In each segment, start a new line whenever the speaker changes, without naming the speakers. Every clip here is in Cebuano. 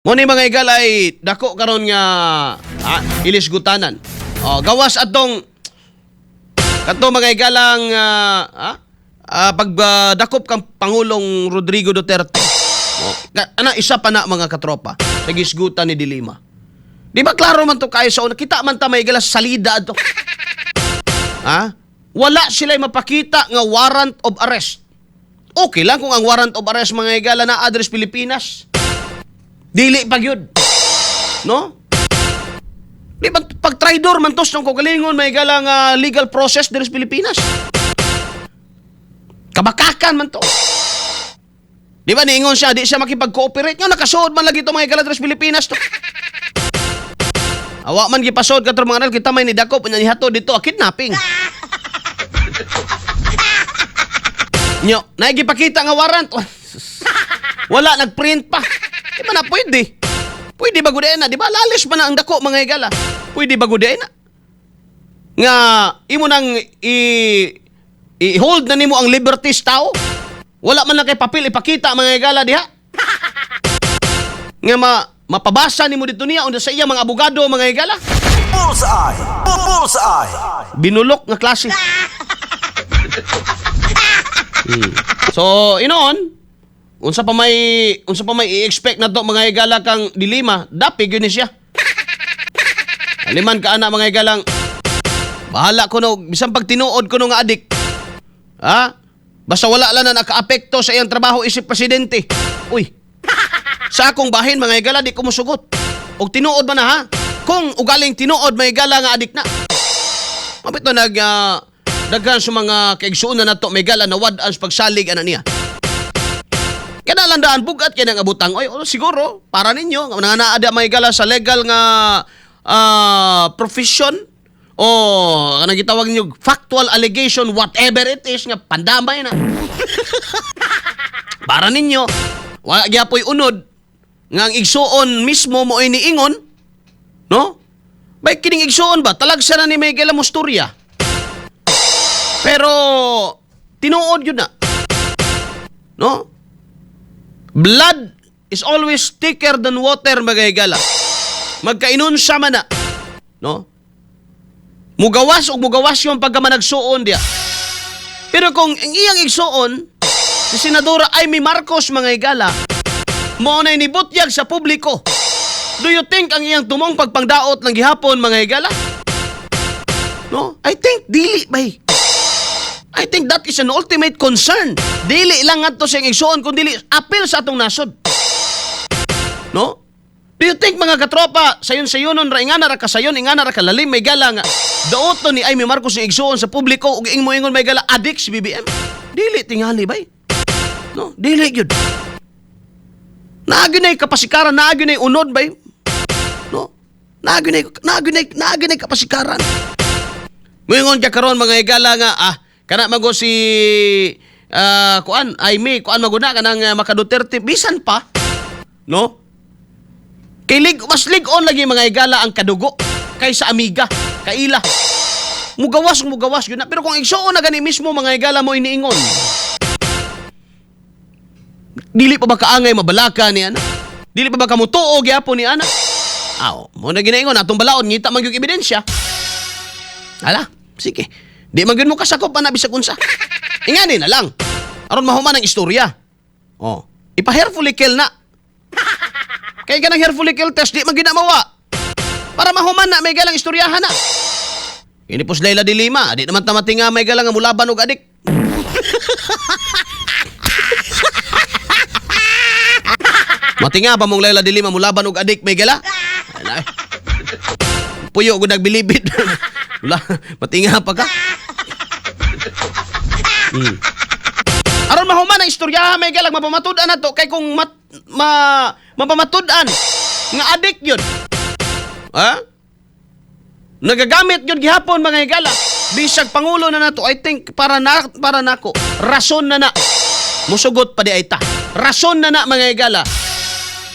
Mo ni, mga higala, ay dako karon nga ilisgutanan. Oh, gawas atong kato, mga higalang pagdakop kang Pangulong Rodrigo Duterte. Oh, ana isa pa na, mga katropa, sa gisgutan ni Dilima. Di ba klaro man to kayo sa una? Kita man ta, may higala, sa salida ato. Ha? Wala sila mapakita nga warrant of arrest. Okay lang kung ang warrant of arrest, mga higala, na address Pilipinas. Dili pa gyud. No? Di ba pag traidor man to sa kagalingon may higala nga legal process diri sa Pilipinas? Kabakakan man to. Di ba niingon siya, di siya makipag-cooperate? Nga nakasuod man lagi to, mga higala, diri sa Pilipinas to. Awa man gipasod katong mga anal, kita may nidakop nya nihatod dito, kidnapping. Nyo, naigipakita nga warrant. Wala, nagprint pa. Di ba na pwede? Pwede ba gud na? Di ba? Lalis pa na ang dako, mga higala. Pwede ba gud na? Nga imo nang i-hold na nimo ang liberties tao. Wala man lang kay papel ipakita, mga higala, diha. Nga mapabasa nimo dito niya unda sa iya mga abogado, mga higala.
Bullseye! Bullseye!
Binulok nga klase. So, inoon, unsa pa may i-expect na to, mga higala, kang Dilima, dapi gyud ni siya. Aliman ka ana, mga higalang bahala ko no bisan pag tinuod ko no nga adik. Ha? Basta wala lang na nakaapekto sa iyang trabaho isip presidente. Uy. Sa akong bahin, mga higala, di ko musugot. Og tinuod man na ha. Kung ugaling tinuod, mga higala, nga adik na. Mapit to nag daghan sa mga kaigsuonan nato, may gala, nawad-an sa pagsalig ana niya. Kana lang daan bugat kay nang abutang. Oy, oh, siguro para ninyo nga naa da, may gala, sa legal nga profession o kanang gitawag ninyo factual allegation, whatever it is nga pandamay na. Para ninyo wala gyapoy unod nga ang igsuon mismo mo niingon, no? Bay kining igsuon ba talagsa na ni may gala mo storya. Pero tinuod yun na. No? Blood is always thicker than water, mga higala. Magkainon siya man na. No? Mugawas o mugawas yung pagka managsuon diya. Pero kung ang iyang igsuon, si Senadora Imee Marcos, mga higala, mo na nibutyag sa publiko. Do you think ang iyang tumong pagpangdaot ng gihapon, mga higala? No? I think dili bay. I think that is an ultimate concern. Dili lang ngadto sa iyang igsuon kun dili apil sa atong nasod. No? Do you think, mga katropa, sayon sayonon ra, ingana ra kasayon, ingana ra kalalim, may gala, nga daot ni Imee Marcos yung igsuon sa publiko ug ing moingon, may gala, adik si BBM? Dili tingali bay. No, dili gyud. Naa gyud nay kapasikaran, naa gyud nay unod bay. No? Naa gyud nay kapasikaran. Moingon ka karon, mga higala, nga kana mago si kuan Imee, kuan maguna kanang maka Duterte bisan pa, no? Kay mas lig-on lagi, mga higala, ang kadugo kaysa amiga, kaila. Mugawas mugawas yun na. Pero kung igsuon na gani mismo, mga higala, mo iniingon. Dili pa ba kaangay mabalaka ni ana? Dili pa ba kamutuo gyapon ni ana? Aw, mo na ginaingon atong balaod, ngita man gyud ebidensya. Ala, sige. Di man gyud mo kasakop ana bisag unsa. Ingani na lang. Aron mahuman ang istorya. Oh, ipa-hair follicle na. Kay kanang hair follicle test di man gyud na mawa. Para mahuman na may galang istoryahan na. Ini pos Leila de Lima, di naman tamati nga may galang nga mulaban og adik. Matinga pa mong Leila de Lima mulaban og adik, may gala? Ala, eh. Puyo ko nagbilibid. Wala, matinga pa ka. Aron mahuman ang istorya, may galang mapamatud-an na to, kay kung mapamatud-an nga adik yun. Ha? Nagagamit yun gihapon, mga higala. Bisag pangulo na nato, I think para nako rason na na. Musugot pa di ay ta. Rason na na, mga higala,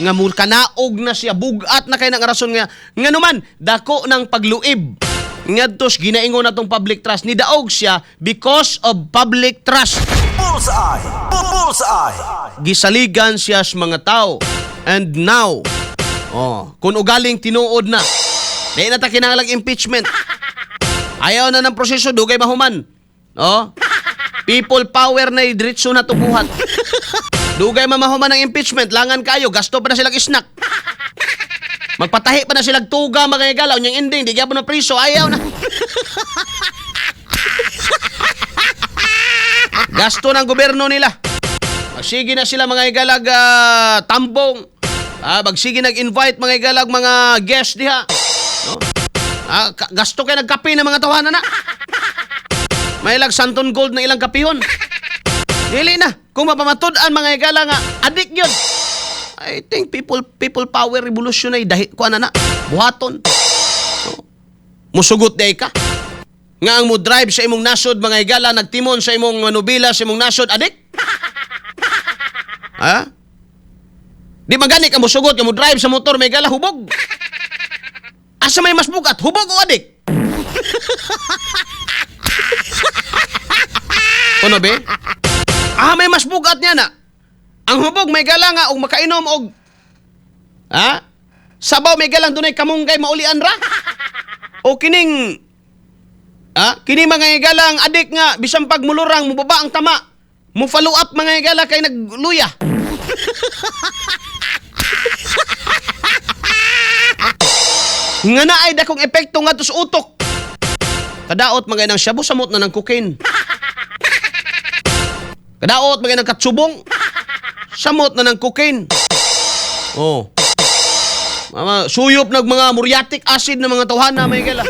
nga kanaog na siya, bugat na kay nga rason nga nganuman dako ng pagluib ngadto sa ginaingon natong public trust. Nidaog siya because of public trust.
Bullseye! Bullseye!
Gisaligan siya sa mga tao and now Oh, kung ugaling tinuod na. Di na ta kinahanglan impeachment. Ayaw na ng proseso, dugay mahuman. Oh. People power na diretso na tubuhat. Dugay mamahuman ang impeachment, langan kayo, gasto pa na silang snack. Magpatahi pa na silang tuga, mga higala, unyang ending, di gyapon na priso, ayaw na. Gasto ng gobyerno nila. Magsige na sila, mga higalag, tambong. Magsige nag-invite, mga higalag, mga guest diha. No? Gasto kay nagkape ng mga tawanan na. May lag Santon Gold na ilang kapihon. Dili na. Kung mapamatud-an, mga higala, nga adik yun. I think people people power revolution ay dahi kuan na na. Buhaton. No? Musugot day ka. Nga ang mo drive sa imong nasod, mga higala, nagtimon sa imong manubila sa imong nasod, adik. Ha? Di magani ka musugot ka mo drive sa motor, may higala, hubog. Asa may mas bugat, hubog o adik? Ano be? May mas bugat niya na. Ang hubog may gala nga og makainom og ha? Sabaw, may galang dunay kamunggay maulian ra. O kining kini, mga higala, ang adik nga bisan pag mulurang mubaba ang tama. Mo follow up, mga higala, kay nagluya. Nga na ay dakong epekto nga sa utok. Kadaot mga inang shabu, samot na ng cocaine. Kadaot mga inang katsubong, samot na ng cocaine. Oh. Mama, suyop nag mga muriatic acid na mga tawhana, may gala.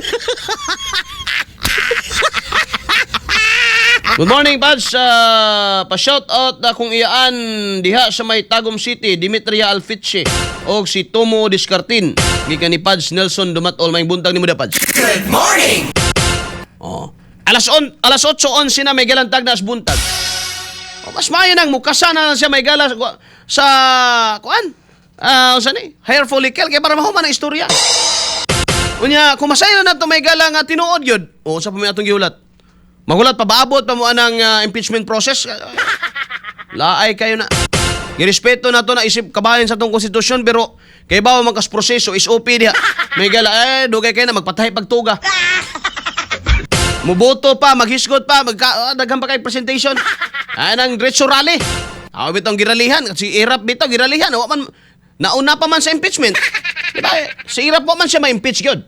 Good morning, Pads. Pa-shout out akong iyaan diha sa may Tagum City, Dimitria Alfiche og si Tomo Discartin. Gikan ni Pads Nelson Dumatol. May buntag nimo da, Pads.
Good morning!
Oh. Alas 8:11 na may galantag na buntag. O, mas maayo nang mukasa na lang siya, may gala, sa kuan. Unsa ni? Hair follicle kay para mahuman ang istorya. Unya, kung masaya na nato, may gala, nga tinuod yun. O, sa pa may atong gihulat. Magulat pa, baabot pa mo anang impeachment process. Laay kayo na. Girespeto na to na isip kabahin sa atong konstitusyon, pero kay bawo man kas proseso SOP diha. May gala, eh dugay kayo na magpatahi pagtuga. Muboto pa, maghisgot pa, daghan pa kay presentation. Ay nang diretso rally. Ako bitong giralihan, si Erap bitaw giralihan, wa man nauna pa man sa impeachment. Di ba? Si Erap wa man siya ma-impeach gyud.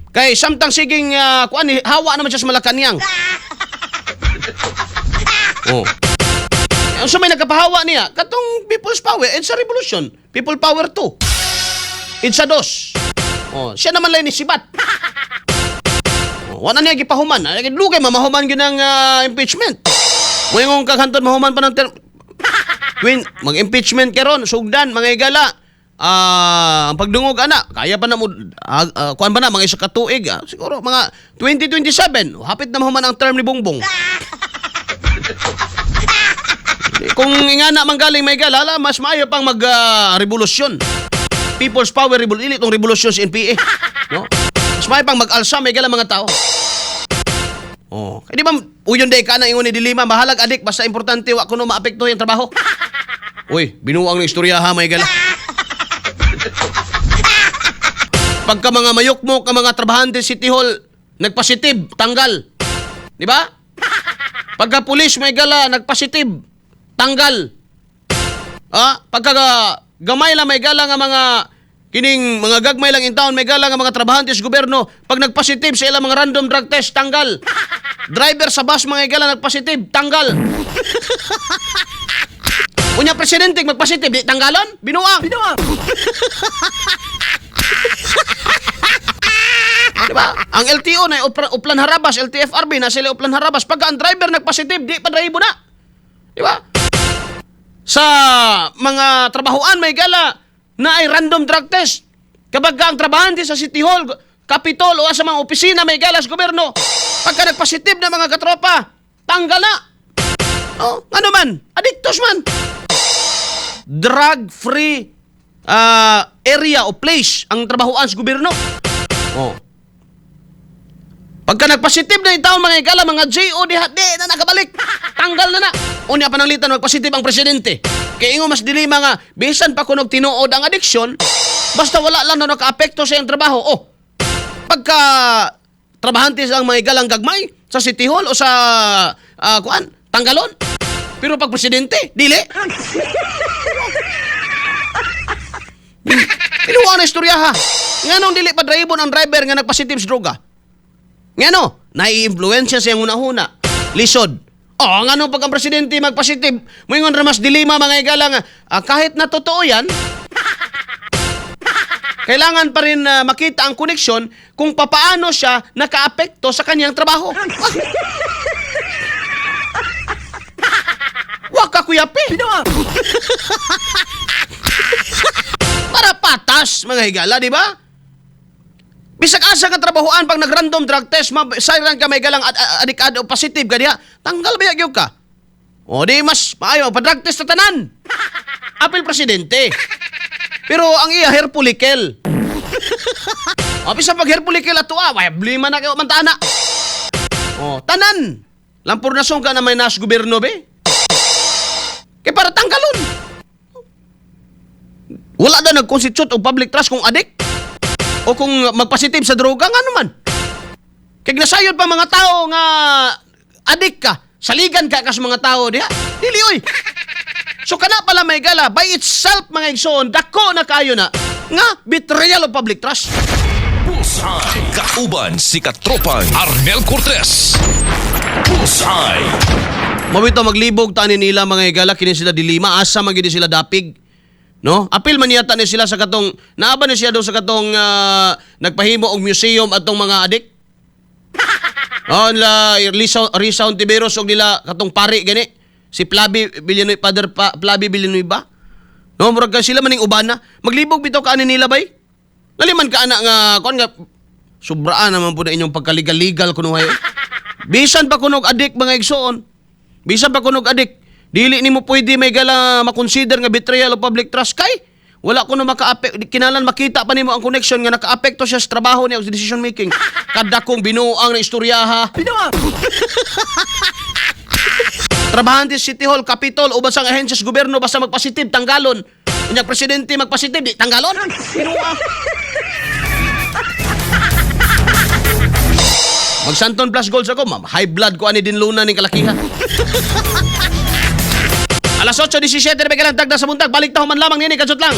Kay samtang siging kuan hawa naman siya sa Malacanang. Oh. Ang sa may nagkapahawa niya, katong People's Power, it's a revolution. People Power 2. It's a dos. Oh, siya naman lang ni Sibat. Oh, wala niya gipahuman. Ay, lugay mamahuman gyud ang impeachment. Moingon kag hantod mahuman pa ng When mag-impeachment karon, sugdan, mga higala. Ang pagdungog ana, kaya pa na mo kuan pa na mga isa ka tuig, siguro mga 2027, hapit na mahuman ang term ni Bongbong. Kung ingana man galing, may gala, ala, mas maayo pang mag revolusyon. People's Power Revolution, itong revolusyon sa NPA. No? Mas maayo pang mag-alsa, may gala, mga tao. Oh, kaya di ba uyon day ka na ingon ni Dilima, bahalag adik basta importante wa kuno maapekto yung trabaho. Uy, binuang ng istorya ha, may gala. Pagka mga mayukmok ang mga trabahante City Hall, nagpositive, tanggal. Di ba? Pagka pulis, may gala, nagpositive, tanggal. Pagka gamay lang, may gala, nga mga kining mga gagmay lang in town, may gala, nga mga trabahante sa gobyerno, pag nagpositive sa ilang mga random drug test, tanggal. Driver sa bus, mga gala, nagpositive, tanggal. Unya presidente magpositive, di tanggalon? Binuang. Binuang. Di ba? Ang LTO na Uplan Harabas, LTFRB na sila Uplan Harabas. Pagka ang driver nagpositive, di pa drive na. Di ba? Sa mga trabahoan, may gala, na ay random drug test. Kapag ka ang trabahante sa City Hall, Capitol o sa mga opisina, may gala, sa gobyerno, pagka nagpositive na, mga katropa, tanggal na. Oh, ano man? Adiktos man. Drug-free area o place ang trabahoan sa gobyerno. Oh. Pagka nagpositive na yung taon, mga higala, mga JO diha, di na nakabalik. Tanggal na na. Unya pananglitan, magpositive ang presidente. Kaya ingon mas dilima nga, bisan pa kunog tinuod ang addiction, basta wala lang na nakaapekto sa iyang trabaho. Oh, pagka trabahante ang mga higalang gagmay sa City Hall o sa kuan, tanggalon. Pero pag presidente, dili. Pinuha na istorya ha. Nganong dili pa drivon ang driver nga nagpositive sa droga? Ngano? Nai-influensya sa iyang hunahuna. Lisod. Oh, ngano pag ang presidente magpositive, moingon ra mas dilima, mga higala, nga, kahit na totoo yan, kailangan pa rin makita ang koneksyon kung papaano siya nakaapekto sa kanyang trabaho. Wa ka, Kuya P. Para patas, mga higala, di ba? Bisag asa ka trabahoan, pag nag-random drug test, sayran ka may galang adik o positive ka diha, tanggal ba gyud ka? O di mas maayo pa drug test sa tanan. Apil presidente. Pero ang iya hair follicle. O bisa pag hair follicle ato ah, way blima na kayo man na. O tanan. Lampurnasyon ka na may nas gobyerno be. Kay para tanggalon. Wala daw nag-constitute og public trust kung adik o kung magpositive sa droga, nga naman. Kay nasayod pa mga tao nga adik ka, saligan ka sa mga tao diha. Dili oy. So kana pala may gala by itself, mga igsoon, dako na kayo na nga betrayal of public trust.
Bullseye. Kauban si Katropang Arnel Cortez. Bullseye.
Mabito maglibog tani nila, mga higala, kini sila dilima, asa man gid sila dapig. No? Apil man yata ni sila sa katong naaba ni siya daw sa katong nagpahimo og museum atong mga adik. Oh, nila Risa, Risa Hontiveros og nila katong pari gani. Si Flavi Villanueva, Father Flavi Villanueva. No, murag ka sila maning ubana. Maglibog bitaw kaani nila bay. Laliman ka ana nga kuan nga sobraan naman po na inyong pagkaligal-legal kunuhay. Bisan pa kunog adik, mga igsoon. Bisan pa kunog adik, dili nimo pwede may gala makonsider nga betrayal of public trust kay wala kuno maka kinalan makita pa nimo ang connection nga nakaapekto siya sa trabaho niya o sa decision making. Kadakong binuang na istorya ha. Trabahante sa City Hall, Capitol, uban sa ahensya sa gobyerno basta magpositive tanggalon. Unya presidente magpositive di tanggalon. Tinua. Magsanton Plus Gold sa ko, ma'am. High blood ko ani din luna ning kalakihan. Alas 8:17 na lang tagda sa buntag. Balik taho man lamang nini, kadsot lang.